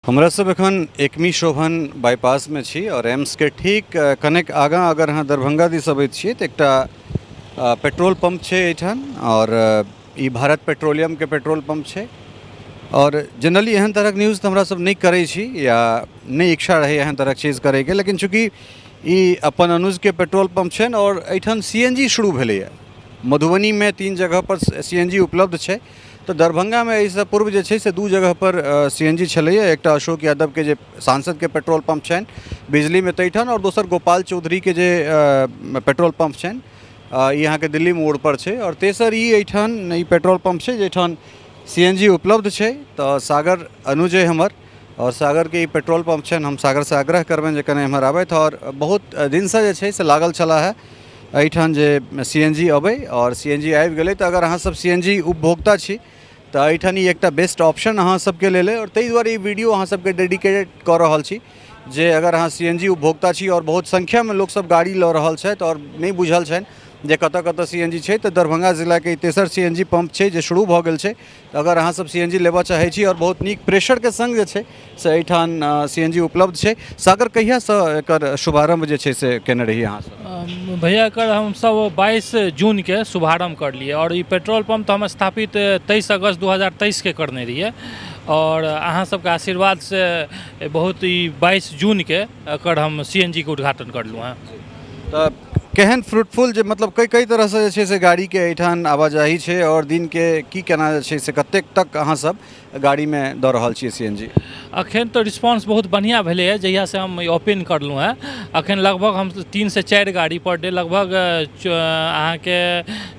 हमरा सब एखन एकमी शोभन बाईपासमे छी आओर एम्सके ठीक कनेक आगाँ अगर अहाँ दरभंगा दिस अबैत छियै तऽ एकटा पेट्रोल पम्प छै एहिठाम आओर ई भारत पेट्रोलियमके पेट्रोल पम्प छै। आओर जनरली एहन तरहक न्यूज़ तऽ हमरा सब नहि करै छी या नहि इच्छा रहैए एहन तरहक चीज करैके, लेकिन चूँकि ई अपन अनुजके पेट्रोल पम्प छनि आओर एहिठाम सी एन जी शुरू भेलैए। मधुबनीमे 3 जगहपर सी एन जी उपलब्ध छै, तऽ दरभंगामे एहिसँ पूर्व जे छै से 2 जगहपर सी एन जी छलैए। एकटा अशोक यादवके जे सांसदके पेट्रोल पम्प छनि बिजलीमे ताहिठाम, आओर दोसर गोपाल चौधरीके जे पेट्रोल पम्प छनि ई अहाँके दिल्ली मोड़पर छै, आओर तेसर ई एहिठाम ई पेट्रोल पम्प छै जाहिठाम सी एन जी उपलब्ध छै। तऽ सागर अनुज अइ हमर, आओर सागरके ई पेट्रोल पम्प छनि। हम सागरसँ आग्रह करबनि जे कने एम्हर आबथि, आओर बहुत दिनसँ जे छै से लागल छलाह हे एहिठाम जे सी एन जी अबै, आओर सी एन जी आबि गेलै। तऽ अगर अहाँसभ सी एन जी उपभोक्ता छी तऽ एहिठाम ई एकटा बेस्ट ऑप्शन अहाँ सबके लेल अइ, आओर ताहि दुआरे ई वीडियो अहाँ सबके डेडिकेटेड कऽ रहल छी जे अगर अहाँ सी एन जी उपभोक्ता छी आओर बहुत संख्यामे लोकसब गाड़ी लऽ रहल छथि आओर नहि बुझल छनि जे कतऽ कतऽ सी एन जी छै, तऽ दरभंगा जिलाके ई तेसर सी एन जी पम्प छै जे शुरू भऽ गेल छै। तऽ अगर अहाँसब सी एन जी लेबऽ चाहै छी आओर बहुत नीक प्रेशरके सङ्ग जे छै से एहिठाम सी एन जी उपलब्ध छै। सागर, कहियासँ एकर शुभारम्भ जे छै से केने रही अहाँसब? भैया, एकर हमसब 22 जूनके शुभारम्भ करलियै, आओर ई पेट्रोल पम्प तऽ हम स्थापित 23 अगस्त 2023के करने रहियै, आओर अहाँ सबके आशीर्वादसँ बहुत ई 22 जूनके एकर हम सी एन जी के उद्घाटन करलहुँ हँ। तऽ केहन फ्रूटफुल जे मतलब कई कई तरहसँ जे छै से गाड़ीके एहिठाम आवाजाही छै, आओर दिनके की केना जे छै से कतेक तक अहाँसब गाड़ीमे दऽ रहल छियै सी एन जी? अखन तऽ रिस्पॉन्स बहुत बढ़िआँ भेलैए जहियासँ हम ई ओपन करलहुँ हेँ। अखन लगभग हम 3 से 4 गाड़ी पर डे लगभग अहाँके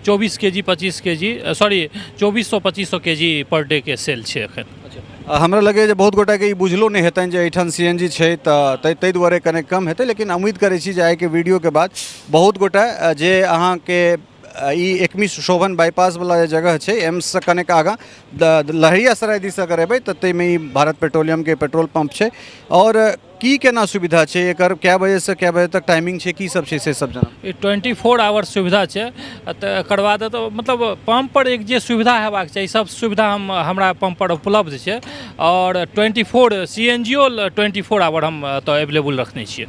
24 के जी 25 के जी सॉरी 2400 2500 के जी पर डे के सेल छै अखन। हमरा लगैए जे बहुत गोटाके ई बुझलो नहि हेतनि जे एहिठाम सी एन जी छै, तऽ ताहि दुआरे कने कम हेतै, लेकिन उम्मीद करै छी जे आइके वीडियोके बाद बहुत गोटा जे अहाँके ई एकमी शोभन बाईपासवला जे जगह छै एम्ससँ कनेक आगाँ लहेरियासराय दिस अगर एबै तऽ ताहिमे ई भारत पेट्रोलियमके पेट्रोल पम्प छै। आओर की केना सुविधा छै एकर, कए बजेसँ कए बजे तक टाइमिंग छै, की सब छै से सब जना? ई 24 आवर सुविधा छै। तऽ एकर बाद तऽ मतलब पम्प पर एक जे सुविधा हेबाक चाही सब सुविधा हम हमरा पम्प पर उपलब्ध छै, आओर 24 सी एन जी ओ 24 आवर हम एतऽ एवेलेबल रखने छियै।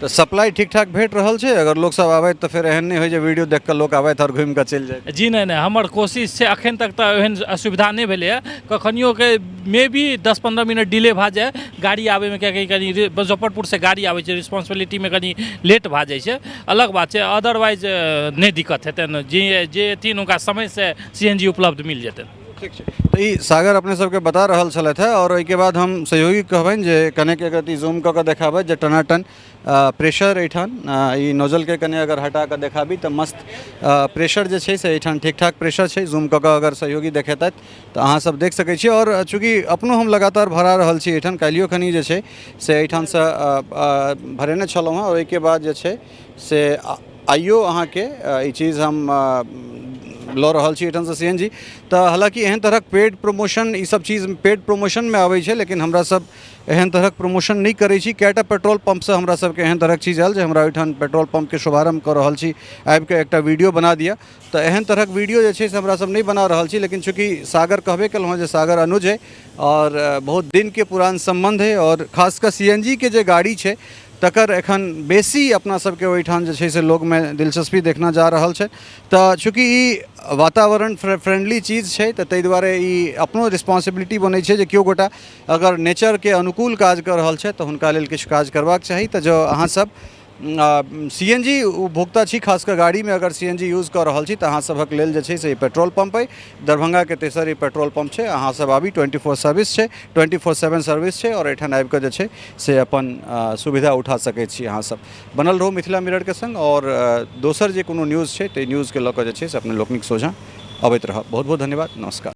तऽ सप्लाई ठीक ठाक भेट रहल छै? अगर लोक सब आबथि तऽ फेर एहन नहि होइ जे वीडियो देख कऽ लोक आबथि आओर घुमि कऽ चलि जाय? जी नहि नहि, हमर कोशिश छै, अखन तक तऽ एहन असुविधा नहि भेलैए। कखनियोके मे बी 10-15 मिनट डिले भऽ जाय गाड़ी आबैमे, किएकि कनि मुजफ्फरपुरसँ गाड़ी आबै छै, रिस्पॉन्सिबिलिटीमे कनि लेट भऽ जाइ छै, अलग बात छै। अदरवाइज नहि दिक्कत हेतनि, जे जे एथिन हुनका समयसँ सी एन जी उपलब्ध मिल जेतनि। ठीक छै, तऽ ई सागर अपने सबके बता रहल छलथि हेँ। आओर ओहिके बाद हम सहयोगी कहबनि जे कनेक एक रत्ती जूम कऽ कऽ देखाबथि जे टनाटन प्रेशर एहिठाम, ई नोजलके कने अगर हटा कऽ देखाबी तऽ मस्त प्रेशर जे छै से एहिठाम ठीक ठाक प्रेशर छै। जूम कऽ कऽ अगर सहयोगी देखेतथि तऽ अहाँसब देख सकै छी। आओर चूँकि अपनो हम लगातार भरा रहल छी एहिठाम, काल्हियो खनी जे छै से एहिठामसँ भरेने छलहुँ हेँ, ओहिके बाद जे छै से आइयो अहाँके ई चीज हम लऽ रहल छी एहिठामसँ सी एन जी। तऽ हालाँकि एहन तरहक पेड प्रमोशन ई सब चीज पेड प्रमोशनमे अबै छै, लेकिन हमरा सब एहन तरहक प्रमोशन नहि करै छी। कएटा पेट्रोल पम्पसँ हमरा सबके एहन तरहक चीज आयल जे हमरा ओहिठाम पेट्रोल पम्पके शुभारम्भ कऽ रहल छी, आबिकऽ एकटा वीडियो बना दिअ। तऽ एहन तरहक वीडियो जे छै से हमरा सब नहि बना रहल छी, लेकिन चूँकि सागर कहबे केलहुँ हँ जे सागर अनुज अइ आओर बहुत दिनके पुरान सम्बन्ध अइ, आओर खास कऽ सी एन जी के जे गाड़ी छै तकर एखन बेसी अपना सबके ओहिठाम जे छै से लोकमे दिलचस्पी देखना जा रहल छै। तऽ चूँकि ई वातावरण फ्रेंडली चीज छै तऽ ताहि दुआरे ई अपनो रिस्पॉन्सिबिलिटी बनै छै जे केओ गोटा अगर नेचरके अनुकूल काज कऽ रहल छथि तऽ हुनका लेल किछु काज करबाक चाही। तऽ जँ अहाँसब सी एन जी उपभोक्ता छी, खास कऽ गाड़ीमे अगर सी एन जी यूज कऽ रहल छी, तऽ अहाँ सभक लेल जे छै से ई पेट्रोल पम्प अइ। दरभंगाके तेसर ई पेट्रोल पम्प छै। अहाँ सब आबी, 24 सर्विस छै, 24/7 सर्विस छै, आओर एहिठाम आबिकऽ जे छै से अपन सुविधा उठा सकै छी। अहाँ सब बनल रहू मिथिला मिररके सङ्ग, आओर दोसर जे कोनो न्यूज छै ताहि न्यूजके लऽ कऽ जे छै से अपने लोकनिक सोझाँ अबैत रहब। बहुत बहुत धन्यवाद, नमस्कार।